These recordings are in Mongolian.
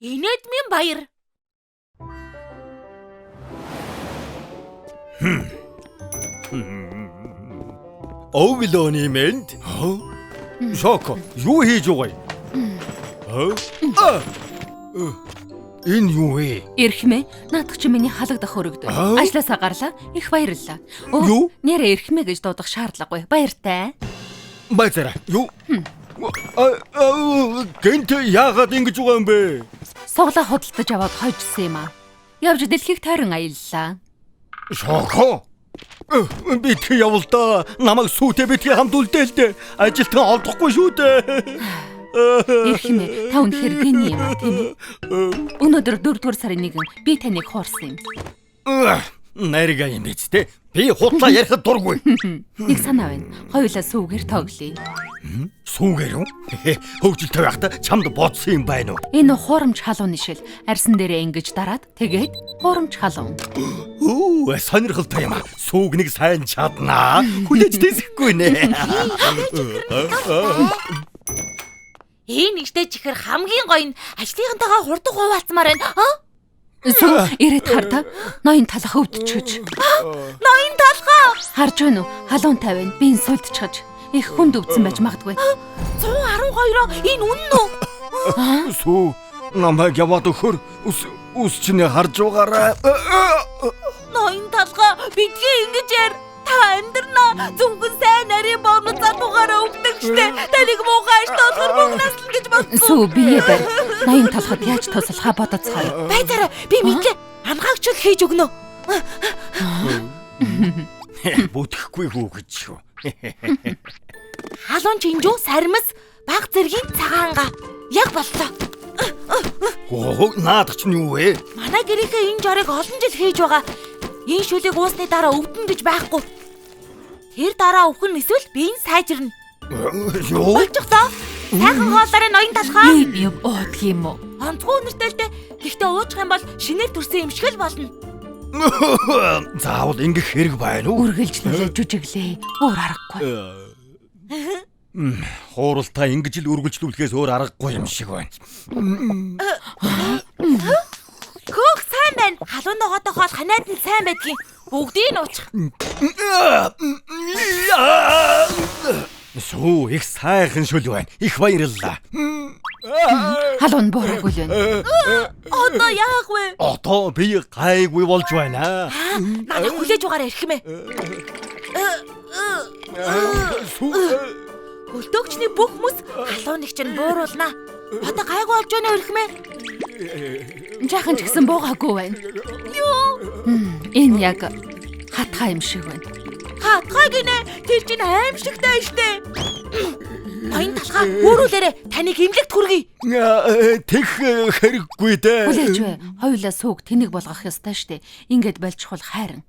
Инэдмийн баяр. Овлоны мэнд. Шоко, юу хийж байгаа юм? Энэ юу вэ? Эрхмээ, наадах чи миний халагдах өрөгдөв. Аа? Ажлаасаа гарлаа. Их баярлалаа. Юу? Өө, нэрээ эрхмээ гэж дуудах шаардлагагүй. Баяртай. Байцаарай. Юу? Гэнт яагаад ингэж байгаа юм бэ? Суглаа худалдаж аваад хойжсон юм аа. Явж дэлхийг тойрон аяллаа. Шоко. Битгий явал да. Намайг сүйтэй битгий хамт үлдээл дээ. Ажилтан олдохгүй шүү дээ. Эрхмээ, та үнэхээр гений юм аа, тийм ээ? Өнөөдөр 4-р сарын 1 би таныг хуурсан юм. Нарга юм биз дээ. Би худлаа ярихад дургүй. Нэг санаа байна. Хоёулаа сүүгээр тоглоё. Сүүгээр үү? Хөгжилтэй байхдаа чамд бодсон юм байна уу? Энэ хуурамч халуун шил арьсан дээрээ ингэж дараад тэгээд хуурамч халуун. Өө, сонирхолтой юм аа. Сүүг нэг сайн чаднаа. Хүлээж дэсэхгүй нэ. Энэ нэгтэй чихэр хамгийн гоё нь ажлынхантайгаа хурдан хуваалцмаар байна. Аа? Сүү ирээд хар та. Ноён талах өвдчихөж. Ноён талхаа. Харж байна уу? Халуун тавина. Би энэ сулдчихаж. Их хүнд өвдсөн байж магадгүй. 112-оо энэ үнэн үү? Сүү намайг яваад өгөхөр ус ус чинээ харж байгаарай. Ноён талхаа битгий ингэж яар. Та амьдрнаа. Зөвхөн сайн нарийн бомб залуугаараа өвдөг штэ. Таныг муухай ажил болохоор мөнгө наслна гэж бодсон. Сүү бие барь. Ноён талхад яаж туслахаа бодоцгоё. Байцаарай. Би мэдлээ. Ангаагчл хийж өгнө. Бүтэхгүй хүү гэж шүү. Халуун чинжүү сармис баг зэргийн цагаанга. Яг боллоо. Оо, наадах чинь юу вэ? Манай гэрийнхээ энэ жорыг олон жил хийж байгаа. Энэ шүлийг уусны дараа өвдөн гэж байхгүй. Тэр дараа өвхөн эсвэл би энэ сайжирна. Юу? Болчихлоо. Сайхан хоолоорой ноён талхаа. Юм юм уудг юм уу? Онцгой үнэртэй л дээ. Гэхдээ уучих юм бол шинээр төрсэн юм шиг л болно. Заавал ингэх хэрэг байна уу? Үргэлжлүүлээ жүжиглээ. Өөр аргагүй. Хууралтаа ингэж л үргэлжлүүлэхээс өөр аргагүй юм шиг байна. Хөөх сайн байна. Халуун ногоотой хоол ханиад нь сайн байдгийн. Бүгдийг нь уучих. Сүү их сайхан шүл байна. Их баярлалаа. Халуун буураагүй л байна. Одоо яах вэ? Одоо би гайгүй болж байна. Намайг хүлээж угаарай эрхэмээ. Сүү Хөлдөөгчний бүх хүмүүс халууныг чинь бууруулнаа. Одоо гайгүй болж байна уу эрхэмээ? Жаахан ч гэсэн буугаагүй байна. Юу? Энэ яг хатгаа юм шиг байна. Хатгаа гинэ. Тэр чинь аимшигтай штэ. Ноён талхаа өөрүүлээрэ таныг эмнэлэгт хүргэе. Тех хэрэггүй дээ. Хүлээж бай. Хоёулаа сүүг тэнэг болгох ёстой штэ. Ингээд болчихвол хайран.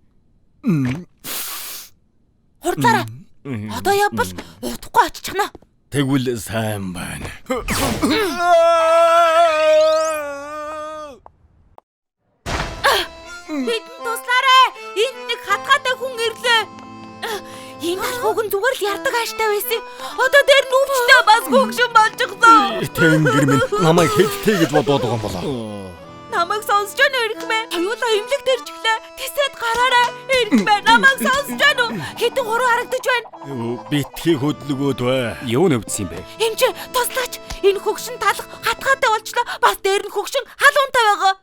Хурдлаарай. Одоо явбал удахгүй очихно. Тэгвэл сайн байна. Бидэнд туслаарай. Энд нэг хатгаатай хүн ирлээ. Энэ талхууг нь зүгээр л ярддаг ааштай байсан. Одоо дээр нь өвчтэй бас хөгшин болчихлоо. Тэнгэр минь намайг хэдтэй гэж бодоод байгаа юм болоо. Намайг сонсож байна уу эрхмээ? Хоёулаа эмнэлэгт ирчихлээ. Тэсэд гараарай. Эрхмээ намайг сонсож байна уу? Хэдэн хуруу харагдаж байна. Битгий хөдөлгөөд бай. Юу нөвдсөн юм бэ? Эмч туслаач. Энэ хөгшин талах хатгаатай болчлоо. Бас дээр нь хөгшин халуунтай байгаа.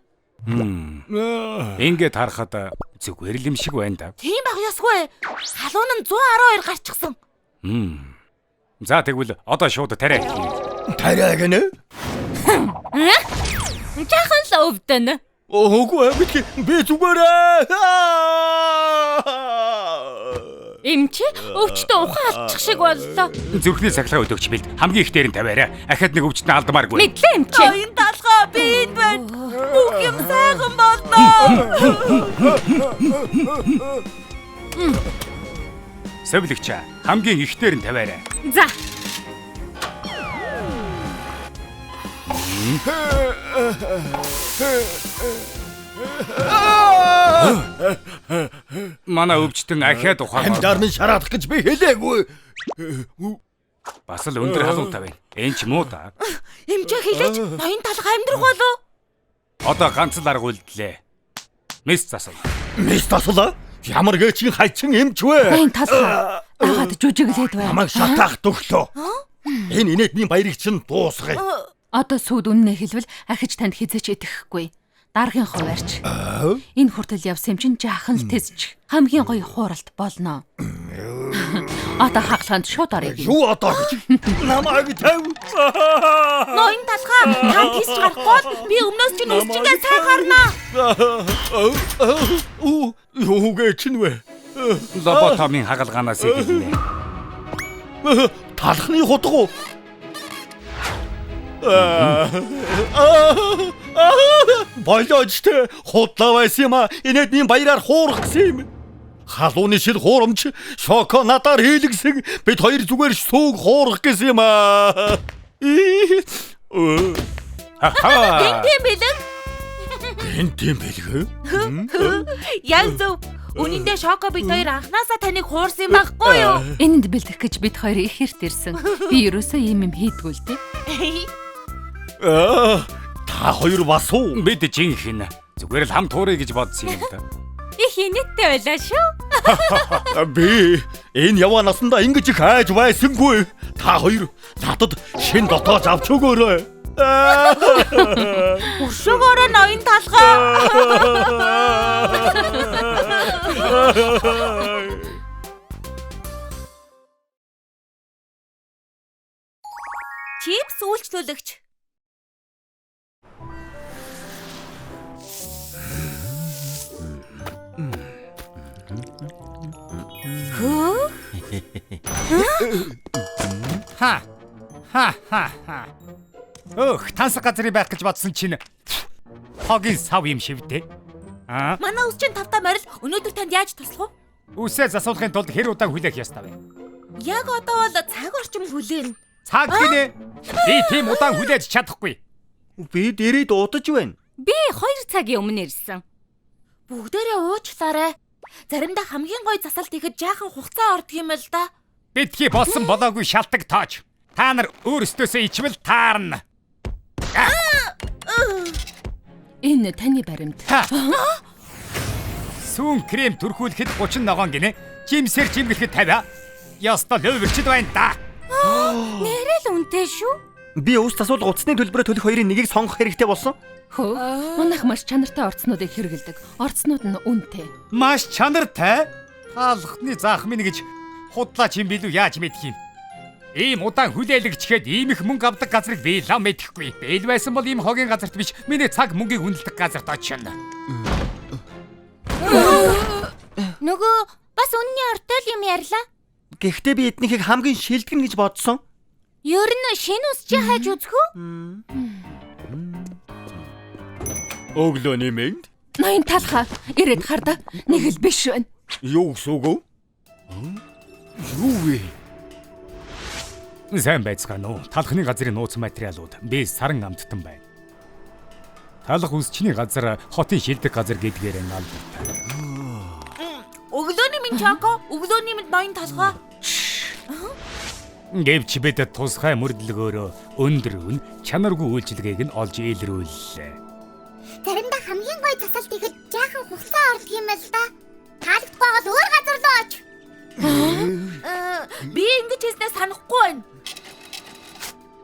Ингээд харахад зүгээр л юм шиг байна да. Тийм баг ёсгүй. Халуун нь 112 гарчихсан. За тэгвэл одоо шууд тариа хий. Тариа гэнэ? Жаахан л өвдөн. Үгүй битгий би зүгээрээ. Эмч өвчтөө ухаан алдчих шиг боллоо. Зүрхний сахилгаа өдөөгч бэлд. Хамгийн их дээр нь тавиарай. Ахад нэг өвчтөн алдмааргүй. Мэдлээ эмч. Ноён талхаа би энд байна. Бүх юм сайхан болноо. Совилогч хамгийн их дээр нь тавиарай. За. Манай өвчтөн ахиад ухаан. Амьдаар минь шараадах гэж би хэлээгүй. Бас л өндөр халуунтай байна. Энэ ч муу да. Эмчээ хэлээч ноён талх амьдрах болов? Одоо ганц л арга үлдлээ. Мис засал. Мис засал? Ямар гээчин хайчин эмч вэ? Ноён талхаа. Дагаад жүжиглээд бай. Намайг шатаах төглөө. Энэ инээдний баярыг чинь дуусгая. Одоо сүйд үннээ хэлбэл ахиж танд хизээч итгэхгүй. Даргын хуваарч. Энэ хүртэл явсан юм чинь жаахан л тэсч. Хамгийн гоё хууралт болно. Одоо хагалгаанд шууд орё. Юу одоо гэж? Намайг тавь. Ноён талхаа та тийсч гарахгүй бол би өмнөөс чинь өсчингээ сайн харна. Юу гэж чинь вэ? Лоботомын хагалгаанаас эхэлнэ. Талхны хутга уу? Болооч тэ худлаа байсан юм а. Инээдний баяраар хуурах гэсэн юм. Халууны шил хуурамч Шоко надаар хийлгсэн. Бид хоёр зүгээр сүүг хуурах гэсэн юм аа. Гэнтэн бэлэг. Гэнтэн бэлэг? Яг зөв. Үнэндээ Шоко бид хоёр анханасаа таныг хуурсан юм байхгүй юу? Энэнд бэлдэх гэж бид хоёр их хэрт ирсэн. Би ерөөсөө ийм юм хийдгүү л дээ. Та хоёр бас уу? Бид жинхэнэ. Зүгээр л хамт хууръя гэж бодсон юм да. Их инээдтэй байлаа шүү. Би энэ яваа насандаа ингэж их айж байсангүй. Та хоёр надад шин дотоож авч өгөөрэй. Өшөөгөөрөө ноён талхаа. Чипс үйлчлүүлэгч. Хөө? Ха. Ха ха ха. Өөх, тансаг газрын байх гэж бодсон чинь хогийн сав юм шивдэ. Аа. Манай өсчин тавтаа морил өнөөдөр танд яаж туслах вэ? Үсээ засуулахын тулд хэр удаан хүлээх ёстой вэ? Яг одоо бол цаг орчим хүлээнэ. Цаг гинэ. Би тийм удаан хүлээж чадахгүй. Бид ирээд удаж байна. Би 2 цагийн өмнө ирсэн. Бүгдээрээ уучлаарай. Заримдаа хамгийн гоё засалт ихэд жаахан хугацаа ордог юм л да. Битгий болсон болоогүй шалтаг тоож. Та нар өөрсдөөсөө ичвэл таарна. Энэ таны баримт. Сүүн крем түрхүүлэхэд 30 ногоон гинэ. Жимсээр жимгэлэхэд 50. Ёстой лөвөрчд байна да. Нэрээ л үнэтэй шүү. Би ус засвал утасны төлбөрөө төлөх хоёрын нэгийг сонгох хэрэгтэй болсон. Хөө, манайх маш чанартай орцнуудыг хэрэглэдэг. Орцнууд нь үнэтэй. Маш чанартай? Хаалхны заах минь гэж худлаач юм билүү яаж мэдх юм? Ийм удаан хүлээлгчгээд ийм их мөнгө авдаг газрыг би лам мэдэхгүй. Бэл байсан бол ийм хогийн газарт биш, миний цаг мөнгийг үнэлдэг газарт очино. Нөгөө бас үнний ортой л юм ярьлаа. Гэхдээ би эднийхийг хамгийн шилдэг нь гэж бодсон. Ер нь шинэ ус чи хайж үзэх үү? Өглөөний мэнд. Ноён талхаа ирээд хар да. Нэг л биш байна. Юу гэсэн үг вэ? Юу вэ? Сайн байцгаана уу? Талхны газрын нууц материалууд би саран амттан байна. Талх үсчний газар хотын шилдэг газар гэдгээр нь алдартай. Өглөөний минь Чоко, өглөөний минь ноён талхаа. Гэвч бид тусгай мөрдлөгөөрөө өндөр үн чанаргүй үйлчилгээг нь олж илрүүллээ. Заримдаа хамгийн гоё засалт ихэд жаахан хугацаа ордог юм л да. Таалагдахгүй бол өөр газар руу оч. Би ингэж хийснээ санахгүй байна.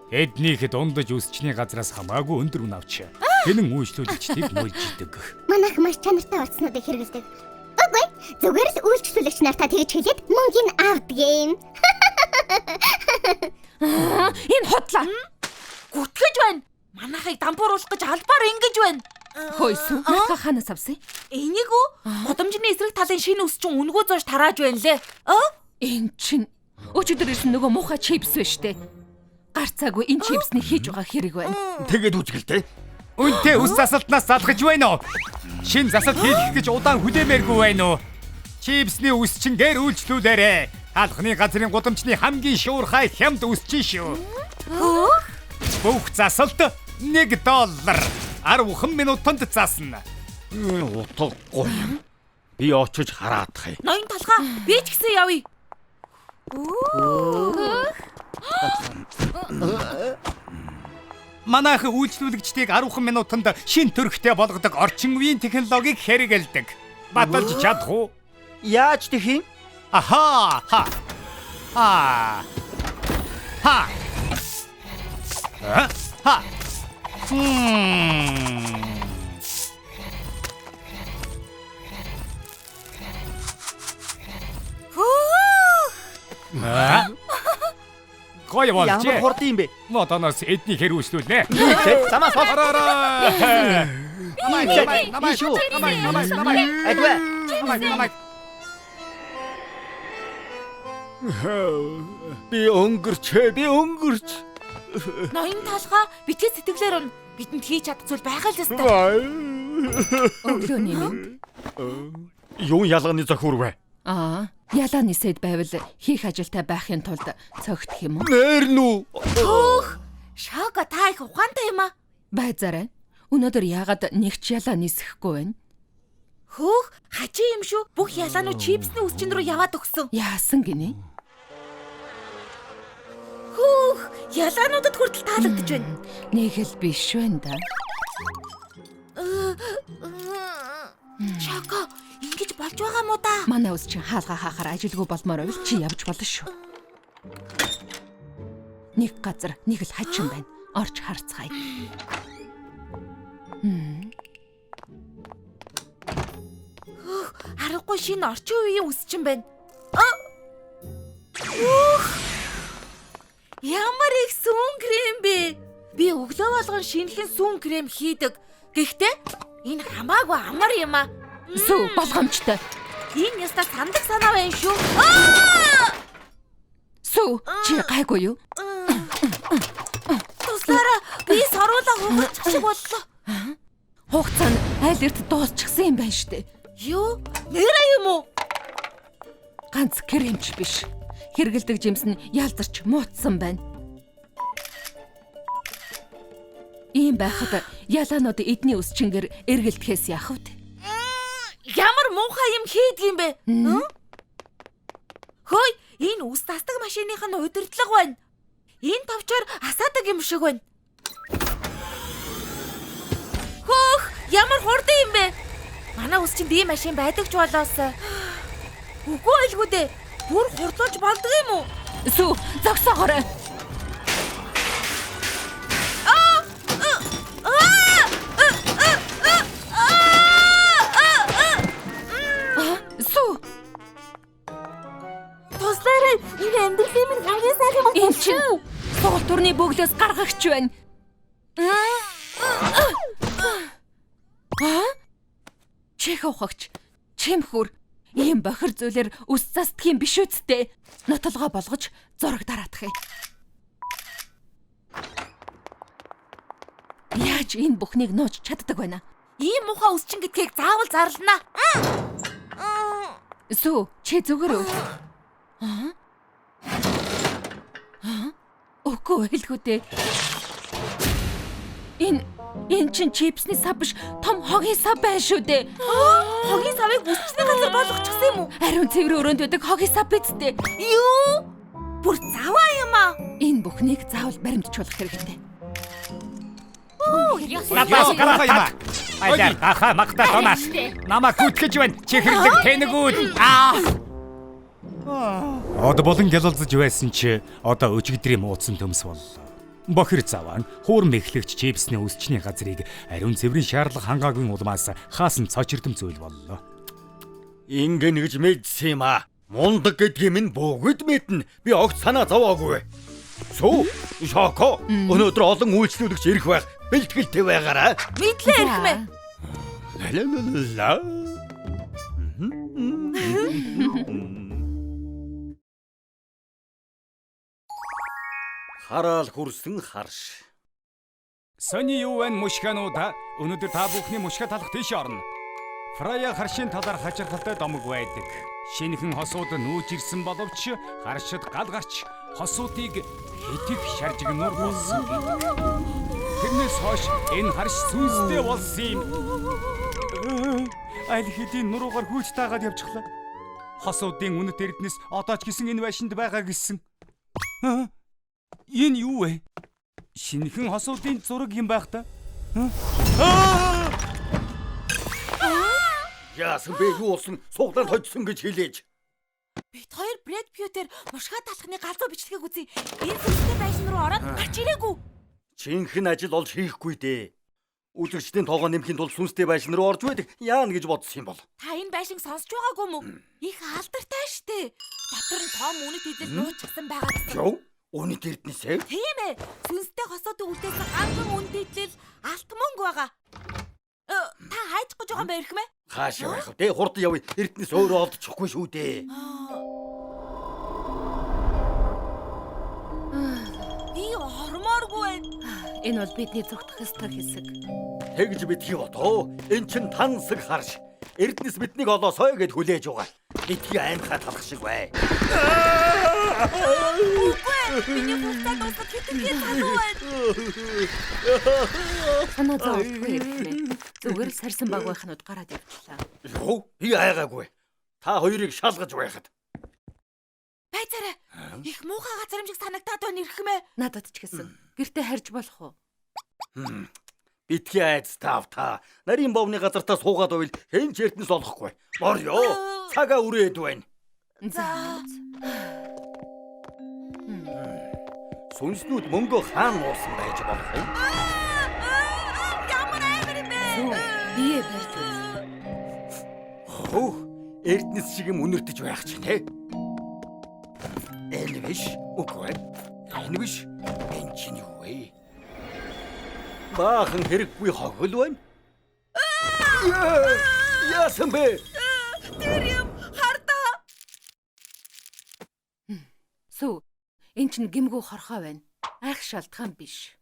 Эднийхэд ундаж үсчний газраас хамаагүй өндөр үн авч хэнэн үйлчлүүлэгчдийг мөлждөг. Манайх маш чанартай орцнуудыг хэрэглэдэг. Үгүй, зүгээр л үйлчлүүлэгч нартаа тэгж хэлээд мөнгийг авдаг юм. Энэ худлаа. Гүтгэж байна. Манайхыг дампууруулах гэж албаар ингэж байна. Хөөсөө. Натха ханаас авсан? Энийг үү? Гудамжны эсрэг талын шинэ үс чинь үнэгүй зоош тарааж байна лээ. Энэ чинь өчигдөр ирсэн нөгөө муухай чипс биш үү? Гарцаагүй энэ чипсний хийж байгаа хэрэг байна. Тэгээд үзгэлтэй. Үнтэй ус засалтнаас залгаж байна уу? Шинэ засалт хийх гэж удаан хүлээмээргүй байна уу? Чипсний үс чинь гэр үйлчлүүлээрэ. Халхны газрын гудамжны хамгийн шуурхай хямд үс чинь шүү. Бүх засалт $1. 10 минутанд засна. Утгагүй юм. Би очиж хараадах юм. Ноён талхаа би ч гэсэн явъя. Манайх үйлчлүүлэгчдийг 10 минутанд шин төрхтэй болгодог орчин үеийн технологиг хэрэгэлдэг. Баталж чадах уу? Яаж тех юм? Аха! Ха. Аа. Ха. А? Ха. Хм. Хөөх! Аа? Гоё Ямар болжээ. хурд юм бэ? Модоноос эдний хэр үйлчлүүлнэ. Замаас хол. Араараа. Намайг намайг намайг Ийш үү? намайг намайг намайг Адва. намайг намайг. Би өнгөрчээ, би өнгөрч. Ноён талгаа битгий сэтгэлээр ун бидэнд хийж чадах зүйл байгаа л ёстой. Өглөөний мэнд. Юун ялганы зохиур вэ? Аа, ялаа нисэд байвал хийх ажилтай байхын тулд цогтох юм уу? Нэр нү. Хөөх! Шоко та их ухаантай юм аа. Байзаарай. Өнөөдөр яагаад нэгч ялаа нисэхгүй байна? Хөөх, хачин юм шүү. Бүх ялаанууд чипсний үсчин рүү яваад өгсөн. Яасан гинэ? Хөөх, ялаануудад хүртэл таалагдж байна. Нэг л биш байна да. Шоко, ингэж болж байгаа мó да? Манай ус чинь хаалга хаахаар ажилгүй болмоор байвал чи явж болно шүү. Нэг газар нэг л хачин байна. Орж харцгаая. Аргагүй шинэ орчин үеийн үсчин байна. А! Өөх! Ямар их сүүн крем бэ? Би өглөө болгон шинэхэн сүүн крем хийдэг. Гэхдээ энэ хамаагүй амар юм аа. Сүү болгоомжтой. Энэ яста сандаг санаа байна шүү. Аа! Сүү чи гайгүй юу? Туслаараа би саруулаа хугалчих шиг боллоо. Хугацаа нь айл эрт дуусчихсан юм байна штэ. Юу? Нэрээ юм уу? Ганц кремч биш. Хэргэлдэг жимс нь ялзарч муутсан байна. Ийм байхад ялаанууд эдний өсчингээр эргэлдэхээс яах вэ? Ямар муухай юм хийдэг юм бэ? Хөөе, энэ үс тасдаг машиных нь удирдлага байна. Энэ товчоор асаадаг юм шиг байна. Хөөх, ямар хурдан юм бэ? Манай үс чинь ийм машин байдаг ч болоос. Үгүй байлгүй дээ. Бүр хурдлуулж болдго юм уу? Сүү зогсоогоорой. Сүү Туслаарай, энэ амьдралын минь хамгийн сайхан юм. энэ чинь сугал төрний бөглөөс гаргагч байна. Аа? Чих ухагч, чимхүр ийм бохир зүйлээр үс застдаг юм биш үсттэй. Нотолгоо болгож зураг дараадах юм. Яаж энэ бүхнийг нууж чаддаг байна? Ийм муухай үс чинь гэдгийг заавал зарлана. Сүү, чи зүгээр үү? Аа? Аа? Үгүй байлгүй дээ. Энэ чин чипсний сав биш, том хогийн сав байна шүү дээ. Хогийн савыг үсчний газар болгочихсон юм уу? Ариун цэврийн өрөөнд байдаг хогийн сав биз дээ. Юу? Бүр заваа юм аа. Энэ бүхнийг заавал баримтжуулах хэрэгтэй. Надаас гараа юм аа. Баяр гахаа магтаа тонаас. Намайг гүтгэж байна. Чихэрлэг тэнэгүүд. Аа. Од болон гялалзаж байсан чи одоо өчигдрийн мууцсан төмс боллоо. Бохир заваан хуурм эхлэгч чипсний өсчний газрыг ариун цэврийн шаардлага хангаагүй улмаас хаасан цочирдом зүйл боллоо. Ингэн гэж мэдсэн юм аа. Мундаг гэдгийг минь бүгд мэднэ. Би огт санаа зовоогүй. Сүү, Шоко, өнөөдөр олон үйлчлүүлэгч ирэх байх. Бэлтгэлтэй байгаарай. Мэдлээ эрхмээ. Ла-ла-ла-ла. Хараал хүрсэн харш. Сони юу вэ мушгануудаа өнөөдөр та бүхний мушга талах тийш орно. Фрая харшийн талаар хачирхалтай домог байдаг. Шинэхэн хосууд нүүж ирсэн боловч харшид гал гарч хосуудыг хэтэх шаржигнуур болсон гэдэг. Тэрнээс хойш энэ харш сүнстэй болсон юм. Аль хэдийн нуруугаар хүйж таагаад явчихлаа. Хосуудын үнэт эрдэнэс одоо ч гэсэн энэ байшинд байгаа гэсэн. Энэ юу вэ? Шинэхэн хосуудын зураг юм байх та. Яасан бэ, юу болсон? Суглаар хоцсон гэж хэлээч. Бид хоёр Брэд Пьютер мушгаа талхны галзуу бичлэгийг үзье. Энэ сүнстэй байшин руу ороод гарч ирээгүй. Жинхэнэ ажил олж хийхгүй дээ. Үзэгчдийн тоогоо нэмэхийн тулд сүнстэй байшин руу орж байдаг. Яана гэж бодсон юм бол. Та энэ байшинг сонсч байгаагүй мүү? Их алдартай штэ. Дотор нь том үнэт эзэл нуучихсан байгаа гэсэн. Юу? Үнэт эрдэнэсээ? Тийм ээ. Сүнстэй хосоодыг үлдээсэн ганцхан үнэт эдлэл алт мөнгө байгаа. Та хайчих гэж байгаа юм байна хэрмээ? Хаашаа байх вэ? Хурдан явъя. Эрдэнэс өөрөө олдчихгүй шүү дээ. Би ормооргүй байна. Энэ бол бидний зүгтэх ёстой хэсэг. Тэгж битгий бодоо. Эн чин тансаг харш. Эрдэнэс биднийг олоосой гэд хүлээж байгаа. Битгий аймхаа талах шиг бай. Үгүй. Миний хугацаа дуусаад хэтэрхий залуу байна. Санаа зовлтгүй ирхмээ. Зүгээр л сарсан баг байхнууд гараад явчлаа. Юу? Би айгаагүй. Та хоёрыг шалгаж байхад. Байцаарай. Их муухай газар юм шиг санагдаад байна ирхмээ. Надад ч гэсэн. Гэртээ харж болох уу? Битгий айц таав та. Нарийн бовны газартаа суугаад байвал хэн ч эрдэнэс олохгүй. Морё. Цагаа үрээд байна. За. Сүнснүүд мөнгөө хаан уусан байж болох юм. Ямар амар юм бэ? Сүү, бие барьж үз. Хөөх, эрдэнэс шиг юм үнэртэж байх чинь те. Энэ биш, үгүй. Энэ биш. Энэ чинь юу вэ? Баахан хэрэггүй хохил байна. Яасан бэ? Тэр юм хардаа. Сүү, эн чинь гимгүү хорхоо байна. Айх шалтгаан биш.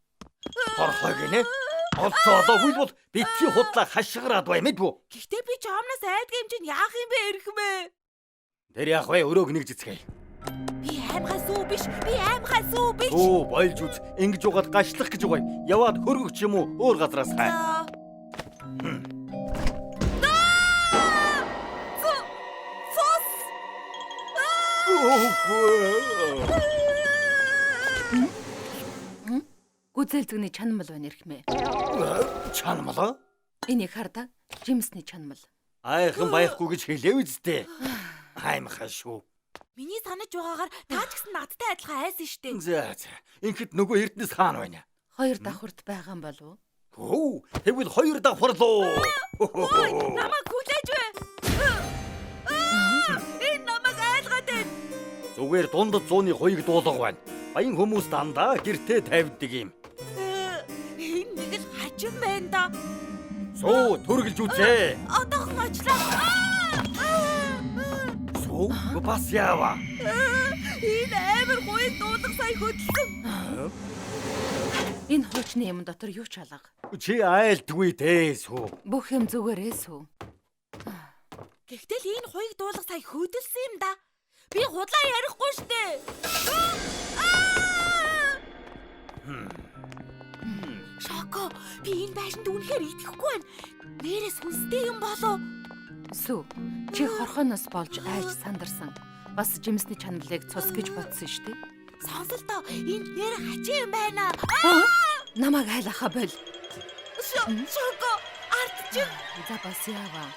Хорхой гинэ? Олцоо олоогүй бол битгий худлаа хашгираад бай мэдвүү. Гэхдээ би жомноос айдаг юм чинь яах юм бэ эрхмээ? Тэр яах вэ? Өрөөг нэгж эцгээе. Би аймхай сүү биш. Би аймхай сүү биш. Өө, болж үз. Ингэж угаад гашлах гэж байгаа юм. Яваад хөргөгч юм уу? Өөр газраас хай. Цус. Үгүй. Гүзэл зэгний чанмал байна эрхмээ. Чанмал? Энийг хардаа. Жимсний чанмал. Айхан байхгүй гэж хэлээв үсттэй. Аймхай шүү. Миний санаж байгаагаар та ч гэсэн надтай адилхан айсан штэ. За за. Ингээд нөгөө эрдэнэс хаана байна? Хоёр давхарт байгаа юм болов уу? Хөө, тэгвэл хоёр давхар луу. Ой, намайг хүлээж бай. Энэ намайг айлгаад байна. Зүгээр дундад зууны хуйг дуулга байна. Баян хүмүүс дандаа гэртээ тавьдаг юм. Энэ нэг л хачин байна да. Суу, төргэлж үзээ. Одоохон очлоо. Суу, бас яава. Энэ амар хуйг дуулга сая хөдөлсөн. Энэ хуучны юм дотор юу ч алга. Чи айлдгүй дээ, суу. Бүх юм зүгээрээ сүү. Гэхдээ л энэ хуйг дуулга сая хөдөлсөн юм да. Би худлаа ярихгүй штэ. Шоко, би энэ байшинд үнэхээр итгэхгүй байна. Нээрээ сүнстэй юм болов. Сүү, чи хорхооноос болж айж сандарсан. Бас жимсний чанмалыг цус гэж бодсон шүү дээ. Сонсолдоо, энд нэр хачин юм байна. Намайг айлахаа боль. Шоко, ард чинь. За бас яава.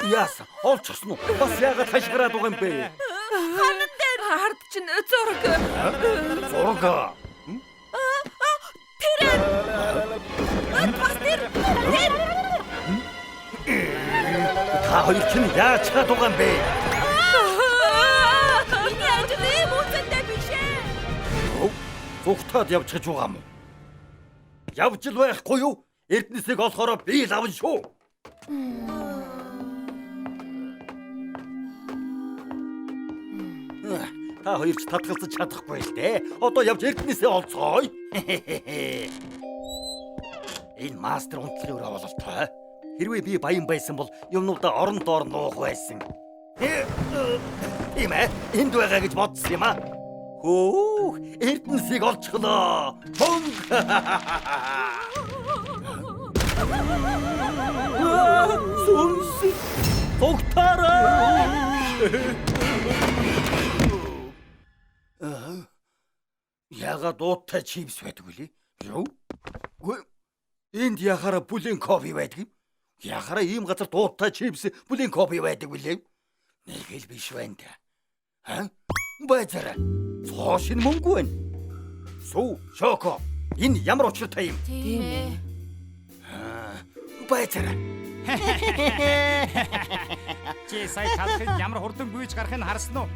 Яасан? Олчихсон уу? Бас яагаад хашгираад байгаа юм бэ? Ханан дээр Ард чинь зураг. Зураг. Тэр. Бас тэр. Тэр. Та хоёр чинь яаж чад байгаа юм бэ? Миний ажил ийм үнэтэй биш ээ. Зүгтаад явчихж байгаа юм уу? Явж л байхгүй юу? Эрдэнэсийг олохороо би л авна шүү. Та хоёр ч татгалзаж чадахгүй л дээ. Одоо явж Эрдэнэсээ олцгоё. Энэ мастер унтлахын өрөө бололтой. Хэрвээ би баян байсан бол юмнуудаа орон доор нуух байсан. Тийм ээ, энд байгаа гэж бодсон юм аа. Хөөх, Эрдэнэсийг олчихлоо. Мөнгө. Сүнс. Тогтаарай. Яагаад ууттай чипс байдаг вүлээ? Юу? Үгүй. Энд яхаараа бүлийн кофе байдаг юм? Яхаараа ийм газар ууттай чипс, бүлийн кофе байдаг вүлээ? Нэг л биш байна та. Ха? Байцаараа. Цоо шинэ мөнгө байна. Сүү, Шоко. Энэ ямар учиртай юм? Тийм ээ. Байцаараа. Чи сая талхыг ямар хурдан гүйж гарахыг харсан уу?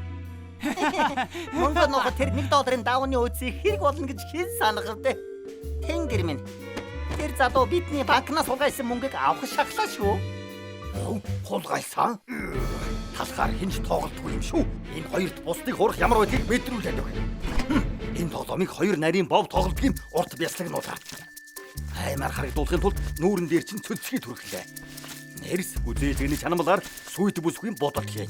Мөнгө нохо тэр 1 долларын даавны үдсийг хэрэг болно гэж хэн санах вэ? Тэнгэр минь. Тэр залуу бидний банкнаас хулгайлсан мөнгийг авах шахлаа шүү. Хулгайлсан? Талхаар хинч тоглолтгүй юм шүү. Энэ хоёрт бусдыг хурах ямар байдгийг мэдрүүлээд өг. Энэ тоглоомыг хоёр нарийн бов тоглолтгийн урт бяслагнуулаа. Аймаар харагдуулахын тулд нүүрэн дээр чинь цөцгий түрхлээ. Нэрс гүзээлгэний чанамлаар сүйт бүсгүй бодолт хий.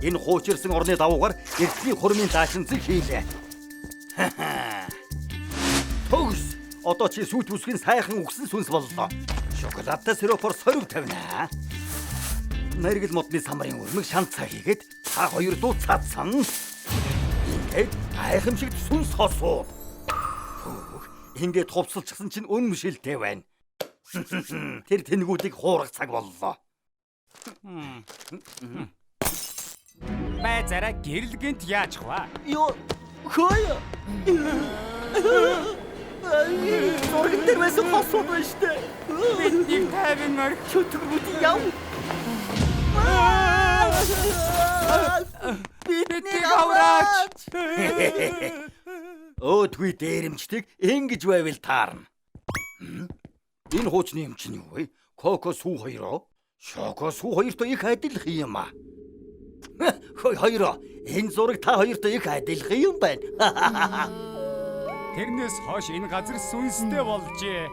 Энэ хуучирсан орны давуугаар эртний хурмын даашинзыг хийлээ. Төгс. Одоо чи сүйт бүсгийн сайхан үхсэн сүнс боллоо. Шоколадтай сиропоор сорив тавина. Мэргэл модны самрын өрмөг шанцаа хийгээд та хоёр дуу цаадсан. Ингээд гайхамшигт сүнс хосуу. Хөөх, ингээд хувцалчихсан чинь үнэмшилтэй байна. Тэр тэнгүүдийг хуурах цаг боллоо. Байцаараа гэрэл гинт яаж хва? Юу? Хөөе. Зурган дээр байсан хосууд байна штэ. Бидний 50 орхи Чөтгөрүүд яв. Биднийг авраач. Өөдгүй дээрэмчдэг ингэж байвал таарна. Энэ хуучны юм чинь юу вэ? Коко сүү хоёроо? Шоко сүү хоёртой их адилхан юм аа. Хой хоёроо. Энэ зураг та хоёртой их адилхан юм байна. Тэрнээс хойш энэ газар сүнстэй болжээ.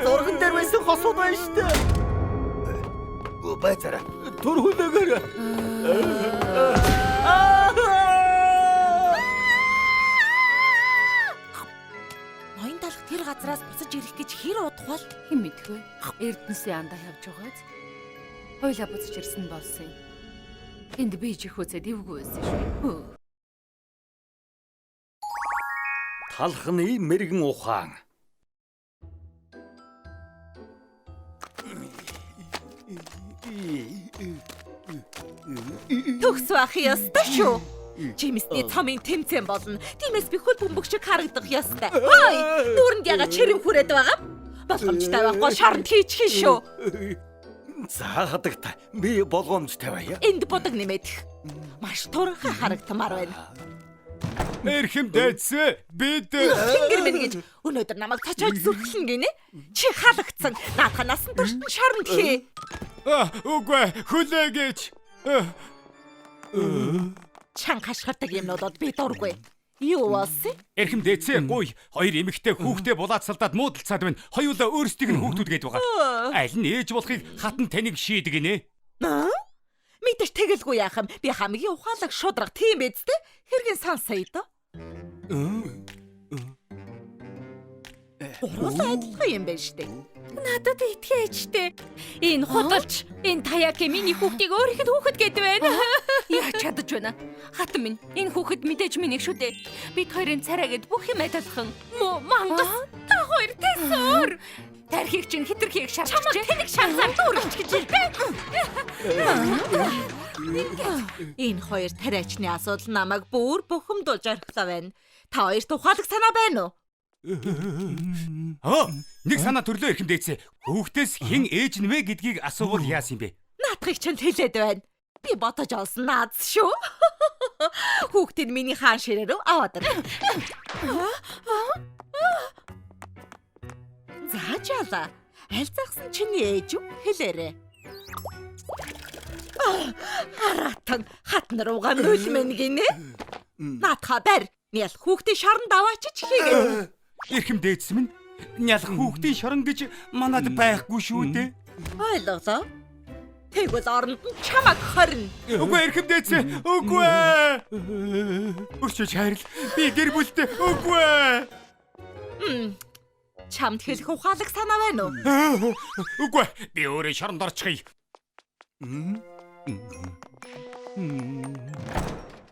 Зурган дээр байсан хосууд байна штэ. Байцаараа. Төр хүлээгээрэй. Ноён талх тэр газраас буцаж ирэх гэж хэр удах бол? Хэн мэдэх вэ? Эрдэнэсийн андаа явж байгааз. Хоёлаа буцаж ирсэн болсон юм. Энд би чих үзээд эвгүй байсан шүү. Талхны мэрэгэн ухаан. Төгс байх ёстой шүү. Жимсний цомын тэмцээн болно. Тиймээс би хөл бөмбөг шиг харагдах ёстой. Хой, дүүрэнд яга чирэм хүрээд байгаа юм? Болгоомжтой байхгүй шоронд хийчих шүү. За хадагта. Би болгоомжтой байя. Энд будаг нэмээд. Маш туранхай харагдмаар байна. Эрхэм дээдсээ бид Тэнгэр минь гэж өнөөдөр намайг цочоож зүрхлэн гинэ. Чи халагдсан. Наадха насан туршид нь шоронд хий. Үгүй хүлээгээч. Чанга хашгирдаг юмнуудад би дургүй. Юу болсон? Эрхэм дээдсээ гуй хоёр эмэгтэй хүүхдээ булаацалдаад муудалцаад байна. Хоёулаа өөрсдийг нь хүүхдүүд гээд байгаа. Аль нь ээж болохыг хатан таныг шийдэг гинэ. Мэдээж тэгэлгүй яах юм. Би хамгийн ухаалаг шудраг тийм биз дээ. Хэргийн сонсоё доо. Гурлаа адилхан юм байна штэ. Надад итгээж штэ. Энэ худалч, энэ таяаки миний хүүхдийг өөрийнх нь хүүхэд гээд байна. Яаж чадаж байна? Хатан минь, энэ хүүхэд мэдээж минийх шүү дээ. Бид хоёрын царай гэд бүх юм адилхан. Муу мангас. Та хоёр тэсүр. Тархийг чинь хитрхийг Чамайг шарчжээ. тэнэг шансаар дүүрч гэж хэлбэ. Энэ хоёр тариачны асуудал намайг бүр бухимдуулж орхилоо байна. Та хоёрт ухаалаг санаа байна уу? Нэг санаа төрлөө эрхэм дээдсээ. Хүүхдээс хэн ээж нь вэ гэдгийг асуувал яасан юм бэ? Наадхыг чинь хэлээд байна. Би бодож олсон наац шүү. Хүүхдийг миний хаан ширээ рүү аваад ир. За жала. Аль загсан чиний ээж үү? Хэлээрэй. Харатан хатан руугаа нүлмэн гинэ. Наадха барь. Нял хүүхдийн шоронд аваачиж хийгээд. Эрхэм дээдс минь нялх хүүхдийн шорон гэж манад байхгүй шүү дээ. Ойлголоо. Тэгвэл оронд нь чамайг хорно. Үгүй эрхэм дээдсээ үгүй. Өрчөж хайрл. Би гэр бүлтэй үгүй. Чамд хэлэх ухаалаг санаа байна уу? Үгүй би өөрөө шоронд орчихъя.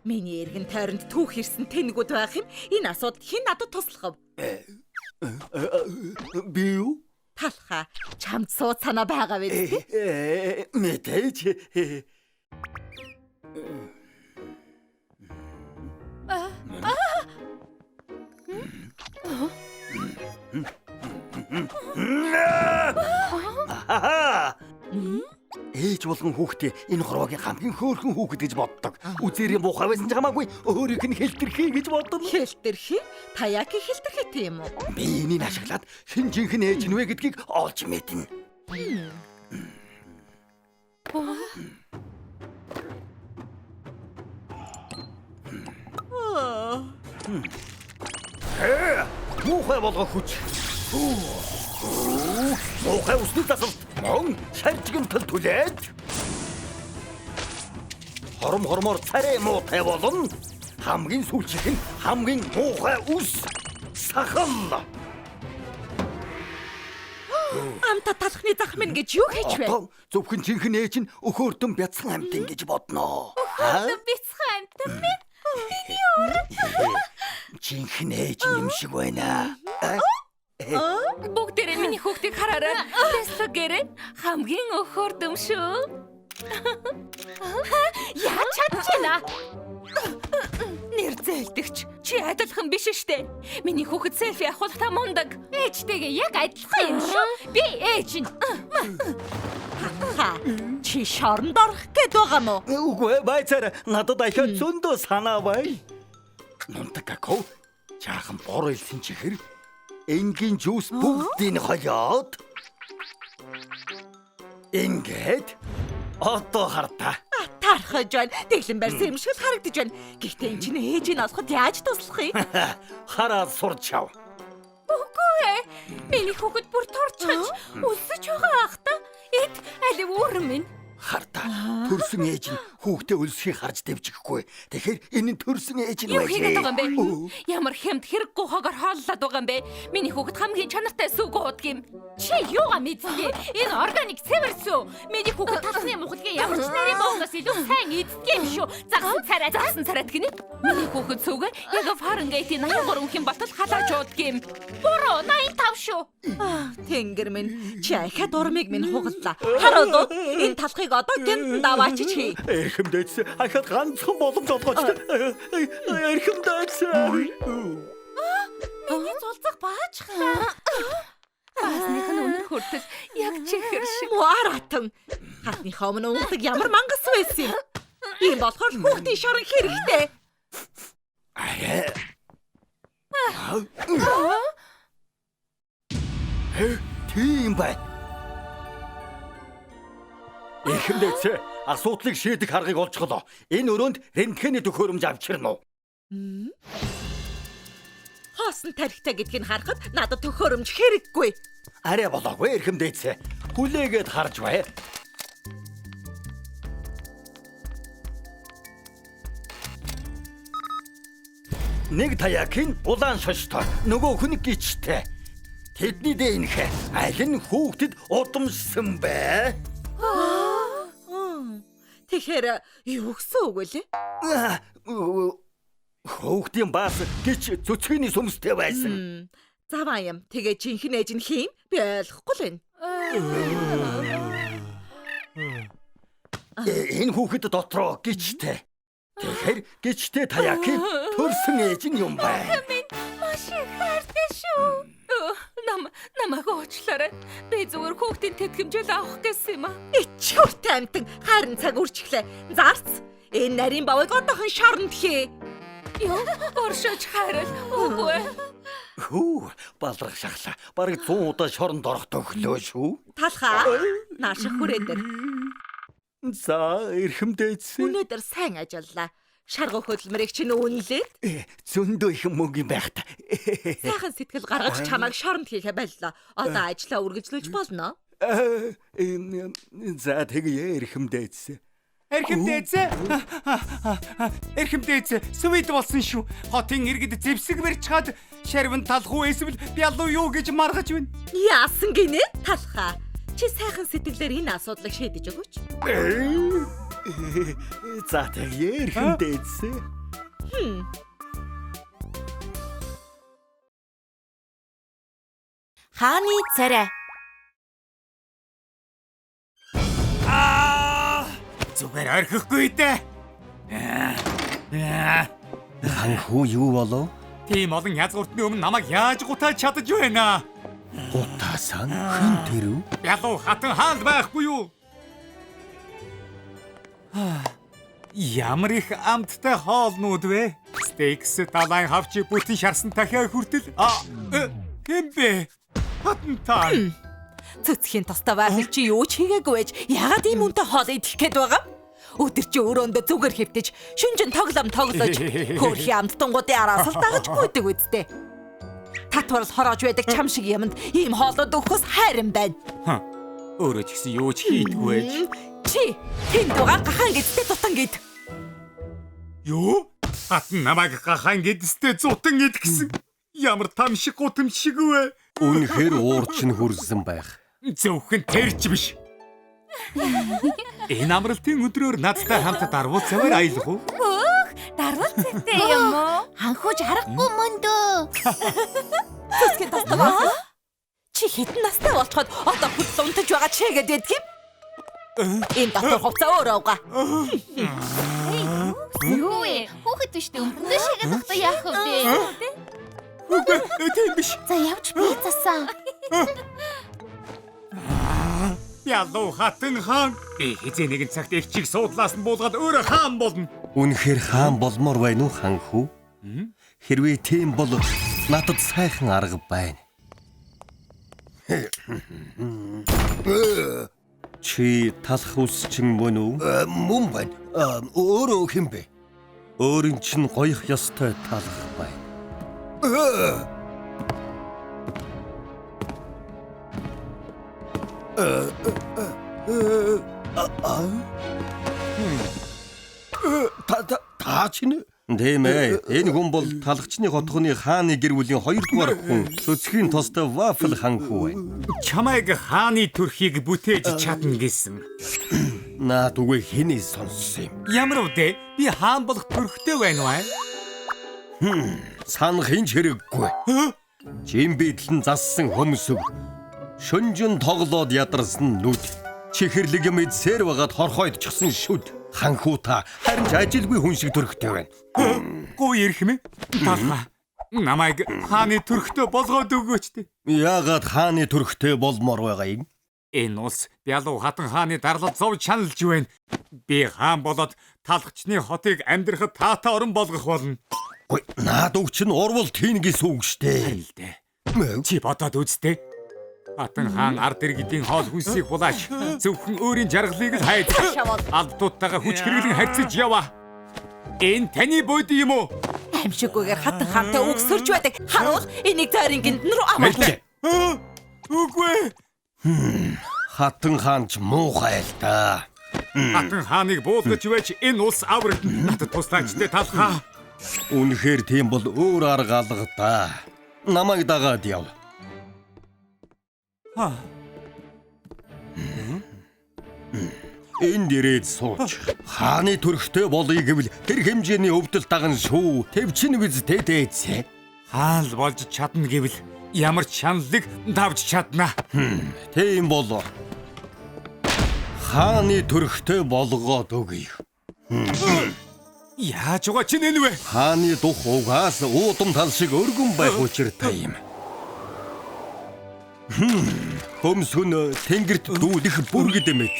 Миний эргэн тойронд түүх ирсэн тэнгүүд байх юм. Энэ асуудалд хэн надад туслах вэ? Би юу? Талхаа, чамд сууц санаа байгаа биз дээ? Мэдээж. Ээж болгон хүүхдээ энэ хорвоогийн хамгийн хөөрхөн хүүхэд гэж боддог. Үзээрийн муухай байсан ч хамаагүй өөрийг нь хэлтэрхий гэж бодно. Хэлтэрхий? Таяки хэлтэрхий тийм үү? Би энийг ашиглаад хэн жинхэнэ ээж нь вэ гэдгийг олж мэднэ. Муухай болгох хүч. Муухай усны засалт мөн шаржигнтал түлээж. Хором хормоор царай муутай болно. Хамгийн сүүлчийнх нь хамгийн муухай ус сахал. Амта талхны зах минь гэж юу хийж вэ? Одоо зөвхөн жинхэнэ ээж нь өхөөрдөн бяцхан амьтан гэж бодноо. Өхөөрдөн бяцхан амьтан минь. Миний өөр. Жинхэнэ ээж юм шиг байна. Бүгдээрээ миний хүүхдийг хараарай. Тесло гэрээ хамгийн өхөөрдөм шүү. Яаж чадчихна? Нэр зээлдэгч. Чи адилхан биш штэ. Миний хүүхэд селфи авахлаа мундаг. Ээжтэйгээ яг адилхан юм шүү. Би ээж нь. Ха, чи шоронд орох гээд байгаа мó? Үгүй байцаар надад ахиад зөндөө санаа бай. Нунтагако жаахан бор илсэн чихэр энгийн жуус бүгдийг холиод ингээд одоо хардаа. Тархаж байна. Тэглэн барьсан юм шиг л харагдаж байна. Гэхдээ эн чинь ээжийг олоход яаж туслах юм? Хараад сурч чав. Үгүй ээ. Миний хүүхэд бүр торчхож өсөж байгаа ах та. Эд алив өөр минь. Хардаа төрсөн ээж нь хүүхдээ өлсөхийг харж дэвжихгүй. Тэгэхээр энэ нь төрсөн ээж нь Юу хийгээд байжээ. байгаа юм бэ? Ямар хямд хэрэггүй хогоор хооллоод байгаа юм бэ? Миний хүүхэд хамгийн чанартай сүг уудаг юм. Чи юугаа мэддэг? Энэ органик цэвэр сүү. Миний хүүхэд талхны мухлагийн ямар ч нарийн боогноос илүү сайн иддэг юм шүү. Загсан царай, Загсан царайт гинэ. Миний хүүхэд сүг яг Фаренгейтийн 83 хийн болтол халааж уудаг юм. Буруу 85 шүү. Тэнгэр минь чи ахиад урмыг минь хугаллаа. Харуулуу энэ талхыг одоо гэмтэн даваачиж хий. Эрхэмдээц ахиад ганцхан боломж олгооч. Эрхэмдээц. Миний зулцах баачхлаа. Баасных нь үнэр хүртэл яг чихэр шиг. Муаратан. Хатныхаа өмнө унгадаг ямар мангас байсан юм. Ийм болохоор хүүхдийн шорон хэрэгтэй. Тийм бай. Эрхэмдээц асуудлыг шийдэх аргыг олжголоо. Энэ өрөөнд рентгений төхөөрөмж авчирна уу? Хоосон тарихтай гэдгийг харахад надад төхөөрөмж хэрэггүй. Арай болоогүй эрхэмдээц. Хүлээгээд харж бай. Нэг таякийн улаан шоштой, нөгөөх нь гिचтэй. Тэдний дэнх аль нь хүүхдэд удамшсан бэ? Тэгэхээр юу гэсэн үг вэ? Хүүхдийн баас гिच цөцгөний сүмстэй байсан. Заваа юм. Тэгээ жинхэнэ ээж нь хийм? Би ойлгохгүй л байна. Энэ хүүхэд дотроо гिचтэй. Тэгэхээр гिचтэй таякийн төрсөн ээж нь юм байна. Минь маш их хайртай шүү. Намайг уучлаарай. Би зүгээр хүүхдийн тэтгэмжэл авах гэсэн юм аа. Ичхүртэй амтан харин цаг үрчглээ. Зарц. Энэ нарийн бавыг одоохон шоронд хий. Юу? Оршож хайрал. Үгүй. Хүү, балрах шахлаа. Бараг 100 удаа шоронд орох төхлөө шүү. Талхаа. Нааших хүрээ дээр. За, эрхэмдээц. Өнөөдөр сайн ажиллаа. Шаргуу хөдөлмөрийг чинь үнэлээд Зөндөө их мөнгө юм байх та. сайхан сэтгэл гаргаж чамайг шоронд хийхэ боллоо. Одоо ажлаа үргэлжлүүлж болно. За, тэгье эрхэмдээц. Эрхэмдээц. Эрхэмдээц свит болсон шүү. Хотын иргэд зэвсэг барьж чад шарван талах уу эсвэл бялуу юу гэж маргаж байна. Яасан гинэ? Талхаа. Чи сайхан сэтгэлээр энэ асуудлыг шийдэж өгөөч. За тэгье эрхэм дээдсээ. Хааны царай. Зүгээр орхихгүй дээ. Ханхүү юу болов? Тийм олон язгууртны өмнө намайг яаж гутааж чадаж байна? Гутаасан хэн тэрв? Ялуу хатан хаалт байхгүй юу? Ямар их амттай хоолнууд вэ? Стейкс, далайн хавч, бүтэн шарсан дахиа хүртэл. Хэн бэ? Хатан та. Цэцхийн тустай байхыг чи юу ч хийгээгүй байж яагаад ийм үнэтэй хоол идэх гээд байгаа юм? Өдөр чи өрөөндөө зүгээр хэвтэж, шүнжин тоглоом тоглож, хөөрхий амттангуудын араас л дагаж гүйдэг үсттэй. Татварл хороож байдаг чам шиг юмд ийм хоолууд өгөхөөс хайран байна. Өөрөө ч гэсэн юу ч хийдгүй байж. Чи тэнд байгаа гахаан гэдтэй зутан гэд. Юу? Хатан намайг гахаан гэдстэй зутан гэд гэсэн. Ямар там шиг гутам шиг вэ? Үнэхээр уурч нь хүрсэн байх. Зөвхөн тэр ч биш. Энэ амралтын өдрөөр надтай хамт дарвуул цаваар аялах уу? Хөөх, дарвуул цавтай юм уу? Ханхууж харахгүй мөндөө. Цэцгийн тустай байна. Чи хэдэн настай болцоход одоо хүртэл унтаж байгаа чигээд байдаг юм? Энэ дотор хувцас өөрөө угаа. Юу вэ? Хүүхэд биш дээ. Өмгөндөө шигээд тогтоо яах вэ? Үгүй, тийм биш. За явж би засаа. Ялуу хатан хаан. Би хэзээ нэгэн цагт их чиг суудлаас нь буулгаад өөрөө хаан болно. Үнэхээр хаан болмоор байна уу ханхүү? Хэрвээ тийм бол надад сайхан арга байна. Чи талах үсчин мөн үү? Мөн байна. Өөрөө хэн бэ? Өөрийн чинь гоёх ёстой талах байна. Та чинь тийм ээ. Энэ хүн бол талхчны хотгоны хааны гэр бүлийн 2 дугаар хүн. Цөцгийн тостой вафл ханхүү байна. Чамайг хааны төрхийг бүтээж чадна гэсэн. Наад үгүй хэний сонссон юм. Ямар үдэ? Би хаан болох төрхтэй байна уу? Санах хинч хэрэггүй. Жимбидлэн зассан хөмсөг. Шөнжин тоглоод ядарсан нүд. Чихэрлэг юм эдсээр байгаад хорхойдчихсан шүд. Ханхүү та харин ч ажилгүй хүн шиг төрхтэй байна. Гуй ирэх юм. Талхаа. Намайг хааны төрхтэй болгоод өгөөч дээ. Яагаад хааны төрхтэй болмоор байгаа юм? Энэ улс Бялуу хатан хааны дарлал зов чаналж байна. Би хаан болоод талхчны хотыг амьдрахад таатай орон болгох болно. Гуй, наад үг чинь урвал хийн гэсэн үг штэ. Харин л дээ. Чи бодоод үзтээ. Хатан хаан ард иргэдийн хоол хүнсийг хулааж зөвхөн өөрийн жаргалыг л хайдаг. Албатуудтайгаа хүч хэрэглэн харьцаж яваа. Энэ таны бойд юм уу? Аимшиггүйгээр хатан хаантай үгсэрч байдаг. Харуул энийг зайрын гинтэн рүү аваад. Үгүй. Хатан хаан ч муухай л да. Хатан хааныг буулгаж байж энэ улс аврагдана. Надад туслаач дээ талхаа. Үнэхээр тийм бол өөр арга алга да. Намайг дагаад яв. Энд ирээд сууч. Хааны төрхтэй болъё гэвэл тэр хэмжээний өвдөл даган шүү. Тэвчин биз тэ дээдсэ. Хаан л болж чадна гэвэл ямар ч шаналлыг давж чадна. Тийм бол хааны төрхтэй болгоод өгье. Яаж байгаа чинь энэ вэ? Хааны дух угаас уудам тал шиг өргөн байх учиртай юм. Хөмсгөн тэнгэрт дүүлэх бүргэд мэт.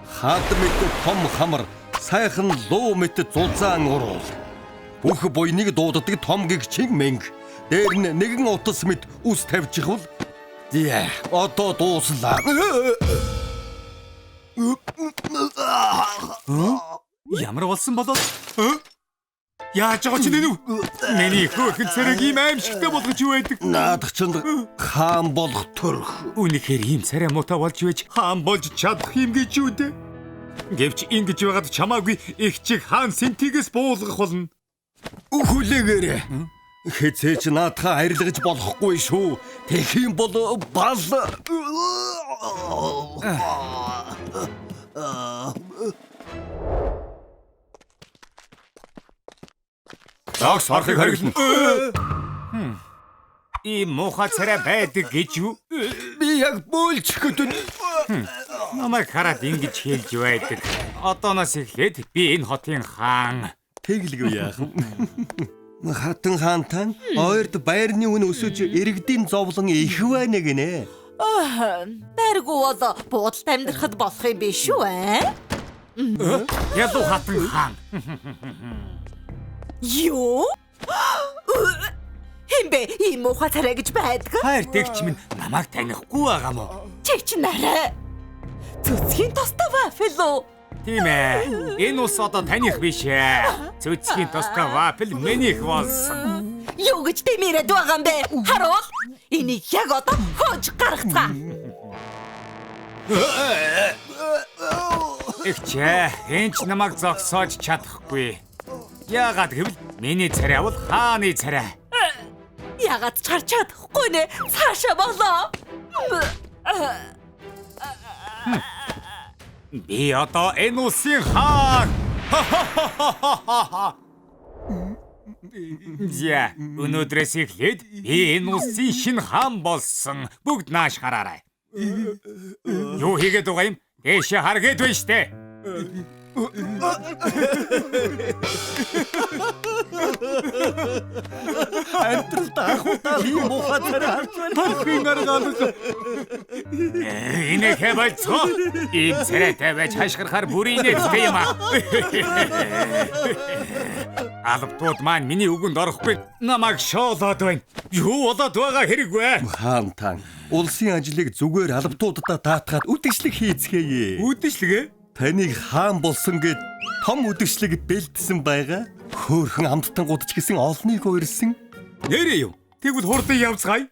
Хад мэт том хамар, сайхан луу мэт зузаан уруул. Бүх буйныг дууддаг том гэгчин мэнг. Дээр нь нэгэн утас мэт ус тавьчихвал зя одоо дууслаа. Ямар болсон болоод? Яаж байгаа чинь энэ вэ? Миний хөөрхөн царайг ийм аимшигтай болгож юу байдаг? Наадах чинь хаан болох төрх. Үнэхээр ийм царай муутай болж байж хаан болж чадах юм гэж юу дээ? Гэвч ингэж байгаад чамаагүй их чиг хаан сэнтигээс буулгах болно. Хүлээгээрэй. Хэзээ ч наадхаа арилгаж болохгүй шүү. Тэгэх юм бол бал. Дагс харахыг хориглоно. Ийм муухай царай байдаг гэж юу? Би яг бөөлжих гэдэг. Намайг хараад ингэж хэлж байдаг. Одооноос эхлээд би энэ хотын хаан. Тэглэгүй яах вэ? Хатан хаантан ойрд байрны үн өсөж иргэдийн зовлон их байна гинэ. Байргүй бол буудалд амьдрахад болох юм биш үү? Аа? Ялуу хатан хаан. Юу? Хэмбэ ийм муухай царай гэж байдаг? Хайр тэгч минь намайг танихгүй байгаа мó? Чи чи нарай. Цөцгийн тостой вафел үү? Тийм ээ. Энэ ус одоо таних биш ээ. Цөцгийн тостой вафел минийх болсон. Юу гэж дэмирээд байгаа юм бэ? Харуул. Энийг яг одоо хөөж гаргацгаа. Игчээ, энэ ч намайг зогсоож чадахгүй. Яагаад гэвэл миний царай бол хааны царай. Яагаад ч гарч чадахгүй нэ? Цаашаа болоо. Би одоо энэ улсын хаан. За, өнөөдрөөс эхлээд би энэ улсын шинэ хаан болсон. Бүгд нааш хараарай. Юу хийгээд байгаа юм? Дээшээ харгээд байна штэ. Амьдралд анх удаа ийм муухай царай харж байна. Харахын арга алга. Инээхэ болцоо. Ийм царайтай байж хашгирахаар бүр инээдтэй юм аа. Албатууд маань миний үгэнд орохгүй намайг шоолоод байна. Юу болоод байгаа хэрэггүй. Хаан тан улсын ажлыг зүгээр албатуудаа даатгаад үдшилэг хийцгээе. Үдшилэг? Таныг хаан болсон гэд том үдшилэг бэлдсэн байгаа. Хөөхөн амттангууд ч гэсэн олныг уурсан. Нэрээ юу? Тэгвэл хурдан явцгаая.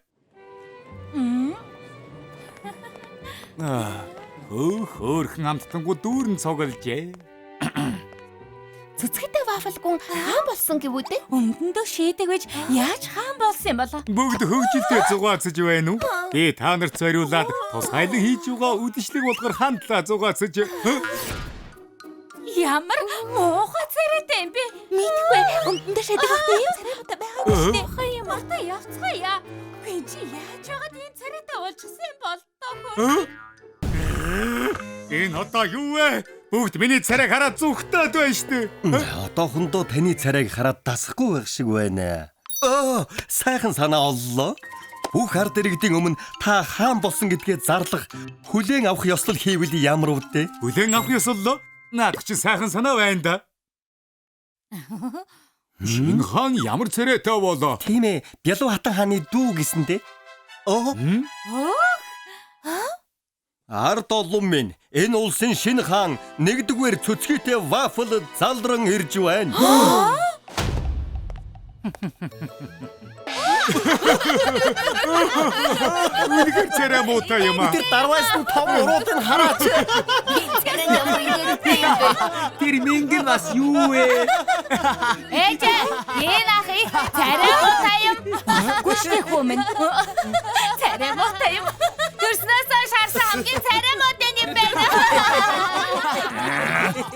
Хөөхөн амттангууд дүүрэн цуглжээ. Цэцгэтэй вафелгүн хаан болсон гэвүү дээ? Өмдөндөө шийдэг байж яаж хаан болсон юм болоо? Бүгд хөгжилтэй зугаацж байна уу? Би та нарт зориулаад тусгайлан хийж байгаа үдшилэг болгор хандлаа зугаацж. Ямар муухай царайтай юм бэ? Мэдхгүй өмдөндөө шийдэг байхдаа ийм царайтай байгаагүй шүү дээ. Муухай юм артаа явцгаая. Үгүй чи яаж байгаад ийм царайтай болчихсон юм бол доо хөө. Энэ одоо юу вэ? Бүгд миний царайг хараад зүхтээд байна шүү дээ. Одоохондоо таны царайг хараад дасахгүй байх шиг байна. Сайхан санаа оллоо. Бүх ард иргэдийн өмнө та хаан болсон гэдгээ зарлах, хүлээн авах ёслол хийвэл ямар үдэ? Хүлээн авах ёслол? Наадах чи сайхан санаа байна да. Шинэ хаан ямар царайтай болоо? Тийм ээ, Бялуу хатан хааны дүү гэсэн дээ. Ард олон минь энэ улсын шинэ хаан нэгдүгээр цөцгийтэй вафл залран ирж байна. Үнэхээр царай муутай юм аа. Тэр дарвайсан том уруудыг хараач. Тэр мингэн бас юу вэ? Ээж, энэ ах их царай муутай юм. Гүшний хүү минь. Царай муутай юм. Төрснөөс хойш харсан хамгийн царай муутай юм байна.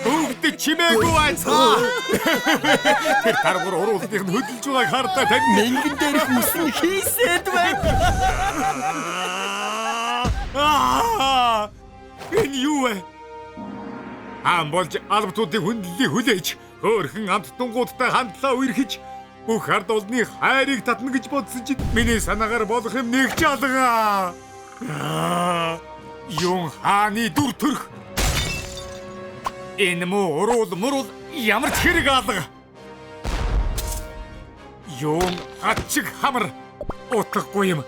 Бүгд чимээгүй байцгаа. Тэр даргуур уруулдыг нь хөдөлж байгааг хардаа тань. Мингэн дээрх үс нь хийсэд байна. Энэ юу вэ? Хаан болж албатуудын хүндлэлийг хүлээж, хөөрхөн амттангуудтай хандлаа үерхэж, бүх ард олны хайрыг татна гэж бодсон чинь миний санаагаар болох юм нэг ч алга. Юун хааны дүр төрх. Энэ муу уруул муруул ямар ч хэрэг алга. Юун хатчиг хамар утгагүй юм.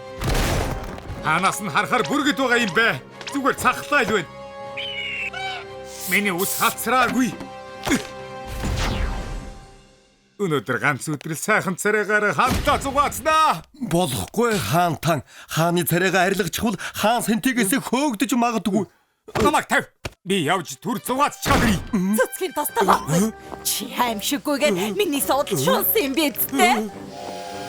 Хаанаас нь харахаар бүргэд байгаа юм бэ? Зүгээр цахлаа л байна. Миний ус хацраагүй. Өнөөдөр ганц өдрөл сайхан царайгаар хамтаа зугаацнаа. Болохгүй хаан тан хааны царайгаа арилгачихвал хаан сэнтигээс хөөгдөж магадгүй. Намайг тавь. Би явж түр зугаацчихад ирье. Цэцгийн тостой вафл. Чи аимшиггүйгээр миний суудал шунсан юм биз дээ?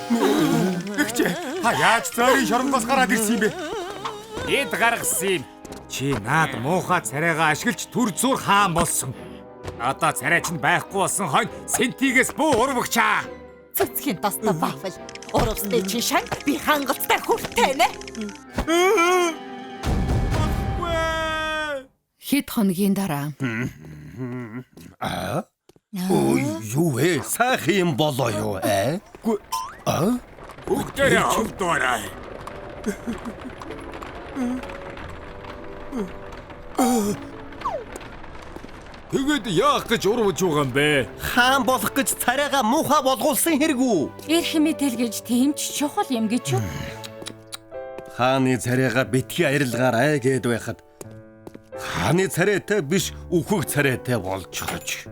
Тэгч та яаж цойрын шоронгоос гараад ирсэн юм бэ? Эд гаргасан юм. Чи наад муухай царайгаа ашиглаж түр зуур хаан болсон. Одоо царай чинь байхгүй болсон хойно сентигээс бүү урвагчаа. Цэцгийн тостой вафл. Уровсны чи шан би хангалттай хүртэнэ. Хэд хоногийн дараа Аа? Ой, юу вэ? Сайхан юм болоо юу, аа? Гү аа? Бүгдээрээ ховдоорой. Тэгээд яах гэж урвж байгаа юм бэ? Хаан болох гэж царайгаа муухай болгуулсан хэрэг үү? Эрх мэдэл гэж тийм ч чухал юм гэж юу? Хааны царайгаа битгий аялгаар ай гээд байхад хааны царайтай биш үхэх царайтай болчихож.